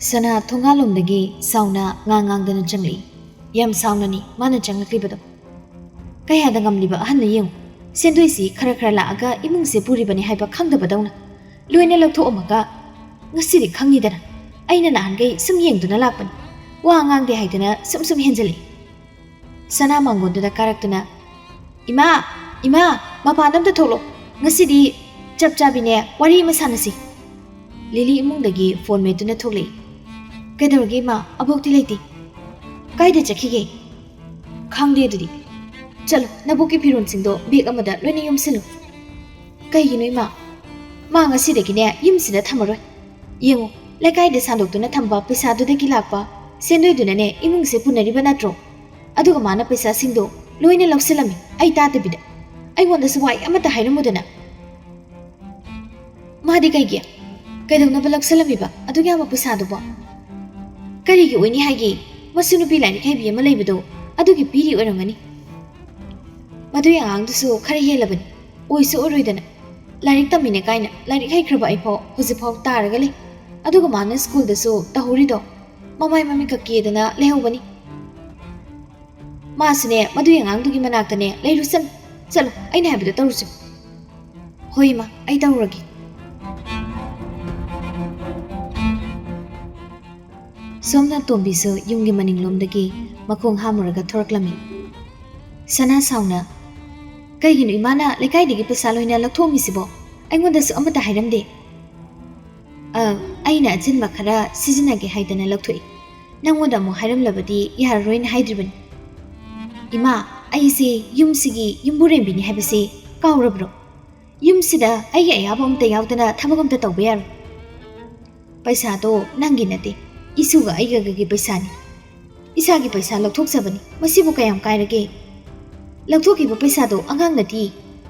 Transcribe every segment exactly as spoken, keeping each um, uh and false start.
ꯁꯅꯥ ꯊꯣꯡꯒꯥꯜꯂꯣꯝꯗꯒꯤ ꯁꯥꯎꯅ ꯉꯥꯡ ꯉꯥꯡꯗꯅ ꯆꯪꯂꯛꯏ꯫ ꯌꯥꯝ ꯁꯥꯎꯅꯅꯤ ꯃꯥꯅ ꯆꯪꯂꯛꯂꯤꯕꯗꯣ꯫ ꯀꯌꯥꯗ ꯉꯝꯂꯤꯕ ꯑꯍꯟꯅ ꯌꯦꯡꯉꯨ꯫ ꯁꯦꯟꯗꯣꯏꯁꯤ ꯈꯔ ꯈꯔ ꯂꯥꯛꯑꯒ ꯏꯃꯨꯡꯁꯦ ꯄꯨꯔꯤꯕꯅꯤ ꯍꯥꯏꯕ ꯈꯪꯗꯕꯗꯧꯅ ꯂꯣꯏꯅ ꯂꯧꯊꯣꯛꯑꯝꯃꯒ, ꯉꯁꯤꯗꯤ ꯈꯪꯉꯤꯗꯅ, ꯑꯩꯅ ꯅꯍꯥꯟꯈꯩ ꯁꯨꯝ ꯌꯦꯡꯗꯨꯅ ꯂꯥꯛꯄꯅꯤ꯫ ꯋꯥ ꯉꯥꯡꯗꯦ ꯍꯥꯏꯗꯅ ꯁꯨꯝ ꯁꯨꯝ ꯍꯦꯟꯖꯜꯂꯛꯏ꯫ ꯁꯅꯥ ꯃꯥꯡꯒꯣꯟꯗꯨꯗ ꯀꯥꯔꯛꯇꯨꯅ, "ꯏꯃꯥ, ꯏꯃꯥ, ꯃꯄꯥꯟꯗ ꯑꯝꯇ ꯊꯣꯛꯂꯛꯑꯣ꯫ ꯉꯁꯤꯗꯤ ꯆꯞ ꯆꯥꯕꯤꯅꯦ, ꯋꯥꯔꯤ ꯑꯃ ꯁꯥꯟꯅꯁꯤ꯫" ꯂꯤꯂꯤ ꯏꯃꯨꯡꯗꯒꯤ ꯐꯣꯟ ꯃꯦꯠꯇꯨꯅ ꯊꯣꯛꯂꯛꯏ꯫ "ꯀꯩꯗꯧꯔꯒꯦ ꯏꯃꯥ? ꯑꯕꯣꯛꯇꯤ ꯂꯩꯇꯦ꯫ ꯀꯥꯏꯗ ꯆꯠꯈꯤꯒꯦ?" "ꯈꯪꯗꯦ ꯑꯗꯨꯗꯤ꯫ ꯆꯠꯂꯣ, ꯅꯕꯣꯛꯀꯤ ꯐꯤꯔꯣꯜꯁꯤꯡꯗꯣ ꯕꯦꯒ ꯑꯃꯗ ꯂꯣꯏꯅ ꯌꯣꯝꯁꯤꯜꯂꯨ꯫" "ꯀꯩꯒꯤꯅꯣ ꯏꯃꯥ? ꯃꯥ ꯉꯁꯤꯗꯒꯤꯅꯦ ꯌꯨꯝꯁꯤꯗ ꯊꯝꯃꯔꯣꯏ꯫ ꯌꯦꯡꯉꯨ, ꯂꯩꯀꯥꯏꯗ ꯁꯥꯟꯗꯣꯛꯇꯨꯅ ꯊꯝꯕ ꯄꯩꯁꯥꯗꯨꯗꯒꯤ ꯂꯥꯛꯄ ꯁꯦꯟꯗꯣꯏꯗꯨꯅꯅꯦ ꯏꯃꯨꯡꯁꯦ ꯄꯨꯅꯔꯤꯕ ꯅꯠꯇ꯭ꯔꯣ? ꯑꯗꯨꯒ ꯃꯥꯅ ꯄꯩꯁꯥꯁꯤꯡꯗꯣ ꯂꯣꯏꯅ ꯂꯧꯁꯤꯜꯂꯝꯃꯤ, ꯑꯩ ꯇꯥꯗꯕꯤꯗ꯫ ꯑꯩꯉꯣꯟꯗꯁꯨ ꯋꯥ ꯑꯃꯠꯇ ꯍꯥꯏꯔꯝꯃꯨꯗꯅ꯫" "ꯃꯥꯗꯤ ꯀꯩꯒꯤ? ꯀꯩꯗꯧꯅꯕ ꯂꯧꯁꯤꯜꯂꯝꯃꯤꯕ ꯑꯗꯨꯛ ꯌꯥꯝꯕ ꯄꯩꯁꯥꯗꯨꯕꯣ?" "ꯀꯔꯤꯒꯤ ꯑꯣꯏꯅꯤ ꯍꯥꯏꯒꯦ? ꯃꯁꯨ ꯅꯨꯄꯤ ꯂꯥꯏꯔꯤꯛ ꯍꯩꯕꯤ ꯑꯃ ꯂꯩꯕꯗꯣ, ꯑꯗꯨꯒꯤ ꯄꯤꯔꯤ ꯑꯣꯏꯔꯝꯒꯅꯤ꯫" "ꯃꯗꯨꯒꯤ ꯑꯉꯥꯡꯗꯨꯁꯨ ꯈꯔ ꯍꯦꯜꯂꯕꯅꯤ꯫ ꯑꯣꯏꯁꯨ ꯑꯣꯏꯔꯣꯏꯗꯅ꯫ ꯂꯥꯏꯔꯤꯛ ꯇꯝꯃꯤꯅꯦ ꯀꯥꯏꯅ ꯂꯥꯏꯔꯤꯛ ꯍꯩꯈ꯭ꯔꯕ ꯑꯩꯐꯥꯎ ꯍꯧꯖꯤꯛꯐꯥꯎ ꯇꯥꯔꯒ ꯂꯩ꯫ ꯑꯗꯨꯒ ꯃꯥꯅ ꯁ꯭ꯀꯨꯜꯗꯁꯨ ꯇꯧꯍꯧꯔꯤꯗꯣ, ꯃꯃꯥꯏ ꯃꯃꯤꯠꯀ ꯀꯦꯗꯅ ꯂꯩꯍꯧꯕꯅꯤ꯫ ꯃꯥꯁꯨꯅꯦ ꯃꯗꯨꯒꯤ ꯑꯉꯥꯡꯗꯨꯒꯤ ꯃꯅꯥꯛꯇꯅꯦ ꯂꯩꯔꯨꯁꯅꯨ꯫ ꯆꯠꯂꯣ, ꯑꯩꯅ ꯍꯥꯏꯕꯗꯣ ꯇꯧꯔꯨꯁꯦ꯫" "ꯍꯣꯏ ꯏꯃꯥ, ꯑꯩ ꯇꯧꯔꯒꯦ꯫" ꯁꯣꯝꯅ ꯇꯣꯝꯕꯤꯁꯨ ꯌꯨꯝꯒꯤ ꯃꯅꯤꯡꯂꯣꯝꯗꯒꯤ ꯃꯈꯣꯡ ꯍꯥꯝꯃꯨꯔꯒ ꯊꯣꯔꯛꯂꯝꯃꯤ꯫ ꯁꯅꯥ ꯁꯥꯎꯅ, "ꯀꯩꯒꯤꯅꯣ ꯏꯃꯥꯅ ꯂꯩꯀꯥꯏꯗꯒꯤ ꯄꯩꯁꯥ ꯂꯣꯏꯅ ꯂꯧꯊꯣꯛꯑꯝꯃꯤꯁꯤꯕꯣ? ꯑꯩꯉꯣꯟꯗꯁꯨ ꯑꯃꯠꯇ ꯍꯥꯏꯔꯝꯗꯦ꯫" "ꯑ, ꯑꯩꯅ ꯑꯆꯤꯟꯕ ꯈꯔ ꯁꯤꯖꯤꯟꯅꯒꯦ ꯍꯥꯏꯗꯅ ꯂꯧꯊꯣꯛꯏ꯫ ꯅꯪꯉꯣꯟꯗ ꯑꯃꯨꯛ ꯍꯥꯏꯔꯝꯂꯕꯗꯤ ꯌꯥꯔꯔꯣꯏꯅ ꯍꯥꯏꯗ꯭ꯔꯤꯕꯅꯤ꯫" "ꯏꯃꯥ, ꯑꯩꯁꯦ ꯌꯨꯝꯁꯤꯒꯤ ꯌꯨꯝꯕꯨꯔꯦꯝꯕꯤꯅꯤ ꯍꯥꯏꯕꯁꯦ ꯀꯥꯎꯔꯕ꯭ꯔꯣ? ꯌꯨꯝꯁꯤꯗ ꯑꯩꯒꯤ ꯑꯌꯥꯕ ꯑꯝꯇ ꯌꯥꯎꯗꯅ ꯊꯕꯛ ꯑꯝꯇ ꯇꯧꯕ ꯌꯥꯔꯣꯏ꯫" "ꯄꯩꯁꯥꯗꯣ ꯅꯪꯒꯤ ꯅꯠꯇꯦ, ꯏꯁꯨꯒ ꯑꯩꯒꯒꯤ ꯄꯩꯁꯥꯅꯤ꯫ ꯏꯁꯥꯒꯤ ꯄꯩꯁꯥ ꯂꯧꯊꯣꯛꯆꯕꯅꯤ, ꯃꯁꯤꯕꯨ ꯀꯌꯥꯝ ꯀꯥꯏꯔꯒꯦ? ꯂꯧꯊꯣꯛꯈꯤꯕ ꯄꯩꯁꯥꯗꯣ ꯑꯉꯥꯡ ꯅꯠꯇꯦ꯫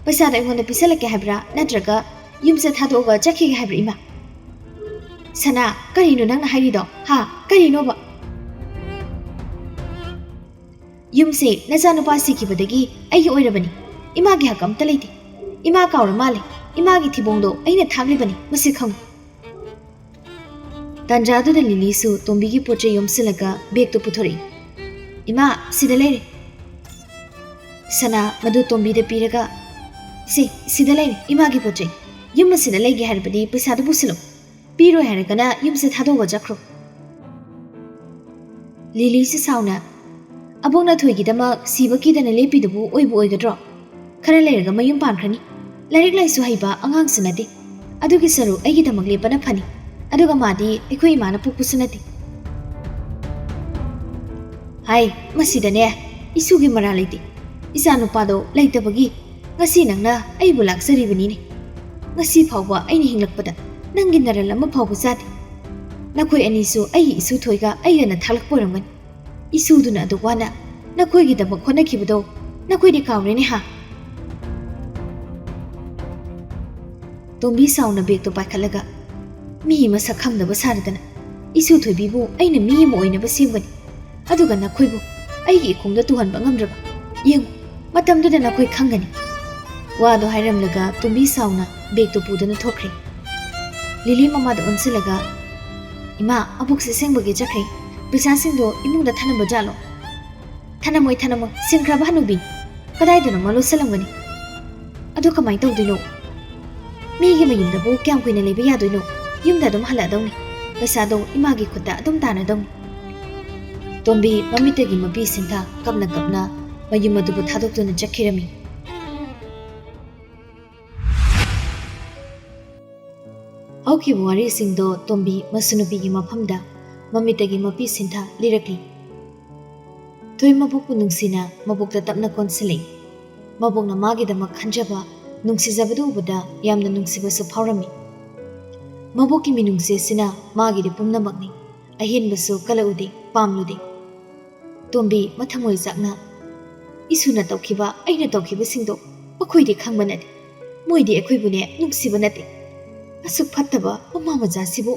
ꯄꯩꯁꯥꯗꯣ ꯑꯩꯉꯣꯟꯗ ꯄꯤꯁꯜꯂꯛꯀꯦ ꯍꯥꯏꯕ꯭ꯔꯥ, ꯅꯠꯇ꯭ꯔꯒ ꯌꯨꯝꯁꯦ ꯊꯥꯗꯣꯛꯑꯒ ꯆꯠꯈꯤꯒꯦ ꯍꯥꯏꯕ꯭ꯔꯥ ꯏꯃꯥ?" "ꯁꯅꯥ, ꯀꯔꯤꯅꯣ ꯅꯪꯅ ꯍꯥꯏꯔꯤꯗꯣ? ꯍꯥ? ꯀꯔꯤꯅꯣꯕ?" "ꯌꯨꯝꯁꯦ ꯅꯆꯥꯅꯨꯄꯥ ꯁꯤꯈꯤꯕꯗꯒꯤ ꯑꯩꯒꯤ ꯑꯣꯏꯔꯕꯅꯤ꯫ ꯏꯃꯥꯒꯤ ꯍꯛ ꯑꯝꯇ ꯂꯩꯇꯦ꯫ ꯏꯃꯥ ꯀꯥꯎꯔ ꯃꯥꯜꯂꯦ꯫ ꯏꯃꯥꯒꯤ ꯊꯤꯕꯣꯡꯗꯣ ꯑꯩꯅ ꯊꯥꯛꯂꯤꯕꯅꯤ, ꯃꯁꯤ ꯈꯪꯉꯨ꯫" ꯇꯥꯟꯖꯥꯗꯨꯗ ꯂꯤꯂꯤꯁꯨ ꯇꯣꯝꯕꯤꯒꯤ ꯄꯣꯠ ꯆꯩ ꯌꯣꯝꯁꯤꯜꯂꯒ ꯕꯦꯒꯇꯨ ꯄꯨꯊꯣꯔꯛꯏ꯫ "ꯏꯃꯥ, ꯁꯤꯗ ꯂꯩꯔꯦ꯫" ꯁꯅꯥ ꯃꯗꯨ ꯇꯣꯝꯕꯤꯗ ꯄꯤꯔꯒ, "ꯁꯦ, ꯁꯤꯗ ꯂꯩꯔꯦ ꯏꯃꯥꯒꯤ ꯄꯣꯠ ꯆꯩ꯫ ꯌꯨꯝ ꯑꯁꯤꯗ ꯂꯩꯒꯦ ꯍꯥꯏꯔꯕꯗꯤ ꯄꯩꯁꯥꯗꯨ ꯄꯨꯁꯤꯜꯂꯨ꯫ ꯄꯤꯔꯣꯏ ꯍꯥꯏꯔꯒꯅ ꯌꯨꯝꯁꯦ ꯊꯥꯗꯣꯛꯑꯒ ꯆꯠꯈ꯭ꯔꯣ꯫" ꯂꯤꯂꯤꯁꯤ ꯁꯥꯎꯅ, "ꯑꯕꯣꯛꯅ ꯊꯣꯏꯒꯤꯗꯃꯛ ꯁꯤꯕ ꯀꯤꯗꯅ ꯂꯦꯞꯄꯤꯗꯨꯕꯨ ꯑꯣꯏꯕꯨ ꯑꯣꯏꯒꯗ꯭ꯔꯣ? ꯈꯔ ꯂꯩꯔꯒ ꯃꯌꯨꯝ ꯄꯥꯟꯈ꯭ꯔꯅꯤ꯫ ꯂꯥꯏꯔꯤꯛ ꯂꯥꯏꯁꯨ ꯍꯩꯕ ꯑꯉꯥꯡꯁꯨ ꯅꯠꯇꯦ꯫ ꯑꯗꯨꯒꯤ ꯁꯔꯨꯛ ꯑꯩꯒꯤꯗꯃꯛ ꯂꯦꯞꯄꯅ ꯐꯅꯤ꯫ ꯑꯗꯨꯒ ꯃꯥꯗꯤ ꯑꯩꯈꯣꯏ ꯏꯃꯥꯅ ꯄꯣꯛꯄꯁꯨ ꯅꯠꯇꯦ꯫" ꯍꯥꯏ, ꯃꯁꯤꯗꯅꯦ ꯏꯁꯨꯒꯤ ꯃꯔꯥ ꯂꯩꯇꯦ꯫ ꯏꯆꯥ ꯅꯨꯄꯥꯗꯣ ꯂꯩꯇꯕꯒꯤ ꯉꯁꯤ ꯅꯪꯅ ꯑꯩꯕꯨ ꯂꯥꯛꯆꯔꯤꯕꯅꯤꯅꯦ꯫ ꯉꯁꯤ ꯐꯥꯎꯕ ꯑꯩꯅ ꯍꯤꯡꯂꯛꯄꯗ ꯅꯪꯒꯤ ꯅꯔꯜ ꯑꯃ ꯐꯥꯎꯕ ꯆꯥꯗꯦ꯫ ꯅꯈꯣꯏ ꯑꯅꯤꯁꯨ ꯑꯩꯒꯤ ꯏꯁꯨ ꯊꯣꯏꯒ ꯑꯩꯒꯅ ꯊꯥꯛꯂꯛꯄ ꯑꯣꯏꯔꯝꯒꯅꯤ꯫ ꯏꯁꯨꯗꯨꯅ ꯑꯗꯨꯛ ꯋꯥꯅ ꯅꯈꯣꯏꯒꯤꯗꯃꯛ ꯍꯣꯠꯅꯈꯤꯕꯗꯣ ꯅꯈꯣꯏꯗꯤ ꯀꯥꯎꯔꯦꯅꯦ ꯍꯥ? ꯇꯣꯝꯕꯤ ꯁꯥꯎꯅ ꯕꯦꯒꯇꯣ ꯄꯥꯏꯈꯠꯂꯒ, "ꯃꯤ ꯃꯁꯛ ꯈꯪꯗꯕ ꯁꯥꯔꯗꯅ ꯏꯁꯨ ꯊꯣꯏꯕꯤꯕꯨ ꯑꯩꯅ ꯃꯤ ꯑꯃ ꯑꯣꯏꯅꯕ ꯁꯦꯝꯒꯅꯤ꯫ ꯑꯗꯨꯒ ꯅꯈꯣꯏꯕꯨ ꯑꯩꯒꯤ ꯏꯈꯣꯡꯗ ꯇꯨꯍꯟꯕ ꯉꯝꯗ꯭ꯔꯕ? ꯌꯦꯡꯉꯨ, ꯃꯇꯝꯗꯨꯗ ꯅꯈꯣꯏ ꯈꯪꯒꯅꯤ꯫" ꯋꯥꯗꯣ ꯍꯥꯏꯔꯝꯂꯒ ꯇꯣꯝꯕꯤ ꯁꯥꯎꯅ ꯕꯦꯒꯇꯨ ꯄꯨꯗꯨꯅ ꯊꯣꯛꯈ꯭ꯔꯦ꯫ ꯂꯤꯂꯤ ꯃꯃꯥꯗ ꯑꯣꯟꯁꯤꯜꯂꯒ, "ꯏꯃꯥ, ꯑꯕꯣꯛꯁꯦ ꯑꯁꯦꯡꯕꯒꯤ ꯆꯠꯈ꯭ꯔꯦ꯫ ꯄꯩꯁꯥꯁꯤꯡꯗꯣ ꯏꯃꯨꯡꯗ ꯊꯅꯝꯕ ꯖꯥꯠꯂꯣ?" "ꯊꯅꯝꯃꯣꯏ, ꯊꯅꯝꯃꯣꯏ, ꯁꯤꯡꯈ꯭ꯔꯕ ꯍꯅꯨꯕꯤ꯫ ꯀꯗꯥꯏꯗꯅꯣꯃ ꯂꯣꯠꯁꯤꯜꯂꯝꯒꯅꯤ꯫" "ꯑꯗꯣ ꯀꯃꯥꯏꯅ ꯇꯧꯗꯣꯏꯅꯣ? ꯃꯤꯒꯤ ꯃꯌꯨꯝꯗꯕꯨ ꯀꯌꯥꯝ ꯀꯨꯏꯅ ꯂꯩꯕ ꯌꯥꯗꯣꯏꯅꯣ? ꯌꯨꯝꯗ ꯑꯗꯨꯝ ꯍꯜꯂꯛꯑꯗꯧꯅꯤ꯫ ꯄꯩꯁꯥꯗꯣ ꯏꯃꯥꯒꯤ ꯈꯨꯠꯇ ꯑꯗꯨꯝ ꯇꯥꯅꯗꯧꯅꯤ꯫" ꯇꯣꯝꯕꯤ ꯃꯃꯤꯠꯇꯒꯤ ꯃꯄꯤ ꯁꯤꯟꯊꯥ ꯀꯞꯅ ꯀꯞꯅ ꯃꯌꯨꯝ ꯑꯗꯨꯕꯨ ꯊꯥꯗꯣꯛꯇꯨꯅ ꯆꯠꯈꯤꯔꯝꯃꯤ꯫ ꯍꯧꯈꯤꯕ ꯋꯥꯔꯤꯁꯤꯡꯗꯣ ꯇꯣꯝꯕꯤ ꯃꯁꯨ ꯅꯨꯄꯤꯒꯤ ꯃꯐꯝꯗ ꯃꯃꯤꯠꯇꯒꯤ ꯃꯄꯤ ꯁꯤꯟꯊꯥ ꯂꯤꯔꯛꯂꯤ꯫ ꯊꯣꯏ ꯃꯕꯣꯛꯄꯨ ꯅꯨꯡꯁꯤꯅ ꯃꯕꯣꯛꯇ ꯇꯞꯅ ꯀꯣꯟꯁꯤꯜꯂꯤ꯫ ꯃꯕꯣꯛꯅ ꯃꯥꯒꯤꯗꯃꯛ ꯈꯟꯖꯕ, ꯅꯨꯡꯁꯤꯖꯕꯗꯨ ꯎꯕꯗ ꯌꯥꯝꯅ ꯅꯨꯡꯁꯤꯕꯁꯨ ꯐꯥꯎꯔꯝꯃꯤ꯫ ꯃꯕꯣꯛꯀꯤ ꯃꯤꯅꯨꯡꯁꯤ ꯑꯁꯤꯅ ꯃꯥꯒꯤꯗꯤ ꯄꯨꯝꯅꯃꯛꯅꯤ꯫ ꯑꯍꯦꯟꯕꯁꯨ ꯀꯜꯂꯛꯎꯗꯦ, ꯄꯥꯝꯂꯨꯗꯦ꯫ ꯇꯣꯝꯕꯤ ꯃꯊꯃꯣꯏ ꯆꯥꯛꯅ, "ꯏꯁꯨꯅ ꯇꯧꯈꯤꯕ, ꯑꯩꯅ ꯇꯧꯈꯤꯕꯁꯤꯡꯗꯣ ꯃꯈꯣꯏꯗꯤ ꯈꯪꯕ ꯅꯠꯇꯦ꯫ ꯃꯣꯏꯗꯤ ꯑꯩꯈꯣꯏꯕꯨꯅꯦ ꯅꯨꯡꯁꯤꯕ ꯅꯠꯇꯦ꯫ ꯑꯁꯨꯛ ꯐꯠꯇꯕ ꯃꯃꯥ ꯃꯆꯥꯁꯤꯕꯨ꯫"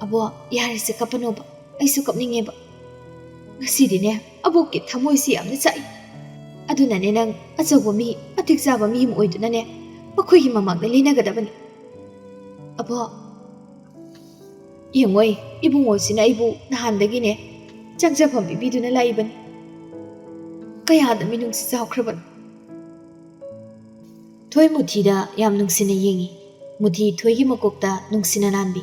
"ꯑꯕꯣ, ꯌꯥꯔꯦꯁꯦ, ꯀꯞꯄꯅꯣꯕ꯫ ꯑꯩꯁꯨ ꯀꯞꯅꯤꯡꯉꯦꯕ꯫ ꯉꯁꯤꯗꯤꯅꯦ ꯑꯕꯣꯛꯀꯤ ꯊꯃꯣꯏꯁꯤ ꯌꯥꯝꯅ ꯆꯥꯛꯏ꯫ ꯑꯗꯨꯅꯅꯦ ꯅꯪ ꯑꯆꯧꯕ ꯃꯤ, ꯃꯇꯤꯛ ꯆꯥꯕ ꯃꯤ ꯑꯃ ꯑꯣꯏꯗꯨꯅꯅꯦ ꯃꯈꯣꯏꯒꯤ ꯃꯃꯥꯡꯗ ꯂꯦꯟꯅꯒꯗꯕꯅꯤ꯫" "ꯑꯕꯣ, "ꯌꯦꯡꯉꯣꯏ, ꯏꯕꯨꯡꯉꯣꯁꯤꯅ ꯑꯩꯕꯨ ꯅꯍꯥꯟꯗꯒꯤꯅꯦ ꯆꯥꯛ ꯆꯥꯐꯝ ꯄꯤꯕꯤꯗꯨꯅ ꯂꯥꯛꯏꯕꯅꯤ꯫ ꯀꯌꯥꯗ ꯃꯤꯅꯨꯡꯁꯤ ꯆꯥꯎꯈ꯭ꯔꯕꯅꯣ!" ꯊꯣꯏ ꯃꯨꯊꯤꯗ ꯌꯥꯝ ꯅꯨꯡꯁꯤꯅ ꯌꯦꯡꯉꯤ꯫ ꯃꯨꯊꯤ ꯊꯣꯏꯒꯤ ꯃꯀꯣꯛꯇ ꯅꯨꯡꯁꯤꯅ ꯅꯥꯟꯕꯤ꯫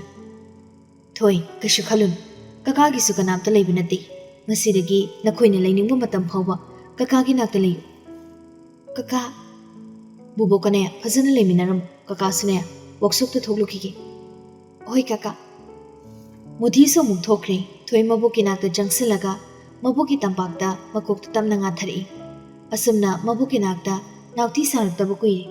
"ꯊꯣꯏ, ꯀꯩꯁꯨ ꯈꯜꯂꯨꯅꯨ꯫ ꯀꯀꯥꯒꯤꯁꯨ ꯀꯅꯥꯝꯇ ꯂꯩꯕ ꯅꯠꯇꯦ꯫ ꯉꯁꯤꯗꯒꯤ ꯅꯈꯣꯏꯅ ꯂꯩꯅꯤꯡꯕ ꯃꯇꯝ ꯐꯥꯎꯕ ꯀꯀꯥꯒꯤ ꯅꯥꯛꯇ ꯂꯩꯌꯨ꯫ ꯀꯀꯥ, ꯕꯨꯕꯣꯛꯀꯅꯦ ꯐꯖꯅ ꯂꯩꯃꯤꯟꯅꯔꯝꯃꯨ꯫ ꯀꯀꯥꯁꯨꯅꯦ ꯋꯥꯛꯁꯣꯞꯇ ꯊꯣꯛꯂꯨꯈꯤꯒꯦ꯫" "ꯍꯣꯏ, ꯀꯀꯥ꯫" ꯃꯨꯊꯤꯁꯨ ꯑꯃꯨꯛ ꯊꯣꯛꯈ꯭ꯔꯦ꯫ ꯊꯣꯏ ꯃꯕꯣꯛꯀꯤ ꯅꯥꯛꯇ ꯆꯪꯁꯤꯜꯂꯒ ꯃꯕꯣꯛꯀꯤ ꯇꯝꯄꯥꯛꯇ ꯃꯀꯣꯛꯇ ꯇꯞꯅ ꯉꯥꯊꯔꯛꯏ꯫ ꯑꯁꯨꯝꯅ ꯃꯕꯣꯛꯀꯤ ꯅꯥꯛꯇ ꯅꯥꯎꯇꯤ ꯁꯥꯔꯛꯇꯕ ꯀꯨꯏꯔꯦ꯫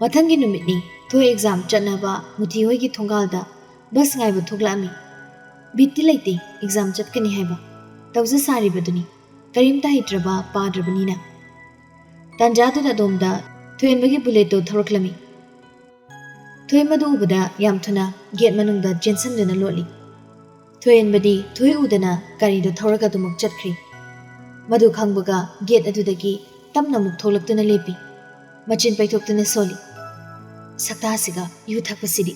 ꯃꯊꯪꯒꯤ ꯅꯨꯃꯤꯠꯅꯤ꯫ ꯊꯣꯏ ꯑꯦꯛꯖꯥꯝ ꯆꯠꯅꯕ ꯃꯨꯊꯤ ꯍꯣꯏꯒꯤ ꯊꯣꯡꯒꯥꯜꯗ ꯕꯁ ꯉꯥꯏꯕ ꯊꯣꯛꯂꯛꯑꯝꯃꯤ꯫ ꯕꯤꯠꯇꯤ ꯂꯩꯇꯦ ꯑꯦꯛꯖꯥꯝ ꯆꯠꯀꯅꯤ ꯍꯥꯏꯕ꯫ ꯇꯧꯖ ꯁꯥꯔꯤꯕꯗꯨꯅꯤ꯫ ꯀꯔꯤꯝꯇ ꯍꯩꯇ꯭ꯔꯕ, ꯄꯥꯗ꯭ꯔꯕꯅꯤꯅ꯫ ꯇꯥꯟꯖꯥꯗꯨꯗ ꯑꯗꯣꯝꯗ ꯊꯣꯏꯍꯦꯟꯕꯒꯤ ꯕꯨꯂꯦꯠꯇꯣ ꯊꯧꯔꯛꯂꯝꯃꯤ꯫ ꯊꯣꯏ ꯃꯗꯨ ꯎꯕꯗ ꯌꯥꯝ ꯊꯨꯅ ꯒꯦꯠ ꯃꯅꯨꯡꯗ ꯆꯦꯟꯁꯤꯟꯗꯨꯅ ꯂꯣꯠꯂꯤ꯫ ꯊꯣꯏꯍꯦꯟꯕꯗꯤ ꯊꯣꯏ ꯎꯗꯅ ꯒꯥꯔꯤꯗꯣ ꯊꯧꯔꯒ ꯑꯗꯨꯃꯛ ꯆꯠꯈ꯭ꯔꯤ꯫ ꯃꯗꯨ ꯈꯪꯕꯒ ꯒꯦꯠ ꯑꯗꯨꯗꯒꯤ ꯇꯞꯅ ꯑꯃꯨꯛ ꯊꯣꯛꯂꯛꯇꯨꯅ ꯂꯦꯞꯄꯤ꯫ ꯃꯆꯤꯟ ꯄꯩꯊꯣꯛꯇꯨꯅ ꯁꯣꯜꯂꯤ꯫ "ꯁꯛꯇꯥꯁꯤꯒ ꯌꯨ ꯊꯛꯄꯁꯤꯗꯤ!"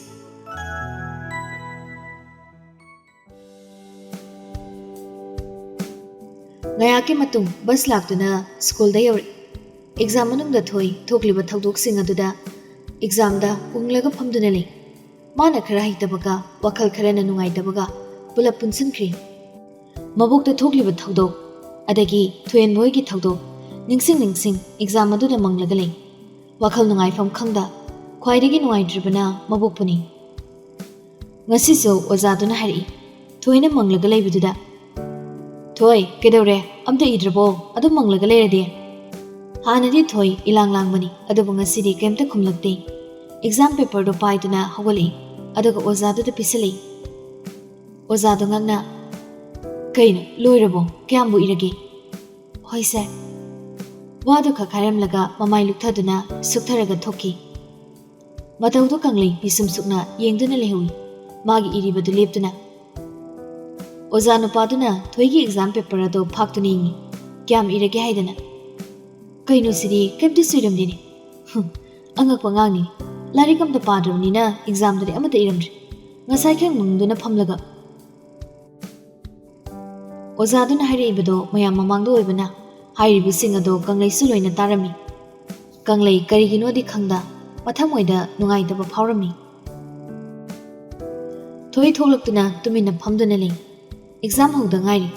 ꯉꯥꯏꯍꯥꯛꯀꯤ ꯃꯇꯨꯡ ꯕꯁ ꯂꯥꯛꯇꯨꯅ ꯁ꯭ꯀꯨꯜꯗ ꯌꯧꯔꯛꯏ꯫ ꯑꯦꯛꯖꯥꯝ ꯃꯅꯨꯡꯗ ꯊꯣꯏ ꯊꯣꯛꯂꯤꯕ ꯊꯧꯗꯣꯛꯁꯤꯡ ꯑꯗꯨꯗ ꯑꯦꯛꯖꯥꯝꯗ ꯎꯪꯂꯒ ꯐꯝꯗꯨꯅ ꯂꯩ꯫ ꯃꯥꯅ ꯈꯔ ꯍꯩꯇꯕꯒ, ꯋꯥꯈꯜ ꯈꯔꯅ ꯅꯨꯡꯉꯥꯏꯇꯕꯒ ꯄꯨꯂꯞ ꯄꯨꯟꯁꯤꯟꯈ꯭ꯔꯦ꯫ ꯃꯕꯣꯛꯇ ꯊꯣꯛꯂꯤꯕ ꯊꯧꯗꯣꯛ, ꯑꯗꯒꯤ ꯊꯣꯏꯍꯦꯟꯕ ꯍꯣꯏꯒꯤ ꯊꯧꯗꯣꯛ ꯅꯤꯡꯁꯤꯡ ꯅꯤꯡꯁꯤꯡ ꯑꯦꯛꯖꯥꯝ ꯑꯗꯨꯗ ꯃꯪꯂꯒ ꯂꯩ꯫ ꯋꯥꯈꯜ ꯅꯨꯡꯉꯥꯏꯐꯝ ꯈꯪꯗ꯫ ꯈ꯭ꯋꯥꯏꯗꯒꯤ ꯅꯨꯡꯉꯥꯏꯇ꯭ꯔꯤꯕꯅ ꯃꯕꯣꯛꯄꯨꯅꯤ꯫ ꯉꯁꯤꯁꯨ ꯑꯣꯖꯥꯗꯨꯅ ꯍꯥꯏꯔꯛꯏ, ꯊꯣꯏꯅ ꯃꯪꯂꯒ ꯂꯩꯕꯗꯨꯗ꯫ "ꯊꯣꯏ, ꯀꯩꯗꯧꯔꯦ? ꯑꯝꯇ ꯏꯗ꯭ꯔꯕꯣ? ꯑꯗꯨꯝ ꯃꯪꯂꯒ ꯂꯩꯔꯗꯤ?" ꯍꯥꯟꯅꯗꯤ ꯊꯣꯏ ꯏꯂꯥꯡ ꯂꯥꯡꯕꯅꯤ, ꯑꯗꯨꯕꯨ ꯉꯁꯤꯗꯤ ꯀꯩꯝꯇ ꯈꯨꯝꯂꯛꯇꯦ꯫ ꯑꯦꯛꯖꯥꯝ ꯄꯦꯄꯔꯗꯣ ꯄꯥꯏꯗꯨꯅ ꯍꯧꯒꯠꯂꯛꯏ, ꯑꯗꯨꯒ ꯑꯣꯖꯥꯗꯨꯗ ꯄꯤꯁꯜꯂꯛꯏ꯫ ꯑꯣꯖꯥꯗꯣ ꯉꯛꯅ, "ꯀꯩꯅꯣ, ꯂꯣꯏꯔꯕꯣ? ꯀꯌꯥꯝꯕꯨ ꯏꯔꯒꯦ?" "ꯍꯣꯏ, ꯁꯥꯔ꯫" ꯋꯥꯗꯨ ꯈꯛ ꯍꯥꯏꯔꯝꯂꯒ ꯃꯃꯥꯏ ꯂꯨꯛꯊꯗꯨꯅ ꯁꯨꯛꯊꯔꯒ ꯊꯣꯛꯈꯤ꯫ ꯃꯇꯧꯗꯨ ꯀꯪꯂꯩ ꯄꯤꯁꯨꯝ ꯁꯨꯛꯅ ꯌꯦꯡꯗꯨꯅ ꯂꯩꯍꯧꯏ, ꯃꯥꯒꯤ ꯏꯔꯤꯕꯗꯨ ꯂꯦꯞꯇꯨꯅ꯫ ꯑꯣꯖꯥ ꯅꯨꯄꯥꯗꯨꯅ ꯊꯣꯏꯒꯤ ꯑꯦꯛꯖꯥꯝ ꯄꯦꯄꯔ ꯑꯗꯨ ꯐꯥꯛꯇꯨꯅ ꯌꯦꯡꯏ, ꯀꯌꯥꯝ ꯏꯔꯒꯦ ꯍꯥꯏꯗꯅ꯫ "ꯀꯩꯅꯣ ꯁꯤꯗꯤ, ꯀꯩꯝꯇꯁꯨ ꯏꯔꯝꯗꯦꯅꯦ꯫" "ꯍꯨꯝ, ꯑꯉꯛꯄ ꯑꯉꯥꯡꯅꯤ꯫ ꯂꯥꯏꯔꯤꯛ ꯑꯝꯇ ꯄꯥꯗ꯭ꯔꯕꯅꯤꯅ ꯑꯦꯛꯖꯥꯝꯗꯗꯤ ꯑꯃꯠꯇ ꯏꯔꯝꯗ꯭ꯔꯤ꯫ ꯉꯁꯥꯏ ꯈꯔ ꯉꯪꯗꯨꯅ ꯐꯝꯂꯒ ꯑꯣꯖꯥꯗꯨꯅ ꯍꯥꯏꯔꯛꯏꯕꯗꯣ ꯃꯌꯥꯝ ꯃꯃꯥꯡꯗ ꯑꯣꯏꯕꯅ ꯍꯥꯏꯔꯤꯕꯁꯤꯡ ꯑꯗꯣ ꯀꯪꯂꯩꯁꯨ ꯂꯣꯏꯅ ꯇꯥꯔꯝꯃꯤ꯫ ꯀꯪꯂꯩ ꯀꯔꯤꯒꯤꯅꯣꯗꯤ ꯈꯪꯗ ꯃꯊꯃꯣꯏꯗ ꯅꯨꯡꯉꯥꯏꯇꯕ ꯐꯥꯎꯔꯝꯃꯤ꯫ ꯊꯣꯏ ꯊꯣꯛꯂꯛꯇꯨꯅ ꯇꯨꯃꯤꯟꯅ ꯐꯝꯗꯨꯅ ꯂꯩ꯫ ꯑꯦꯛꯖꯥꯝ ꯍꯧꯗ ꯉꯥꯏꯔꯤ꯫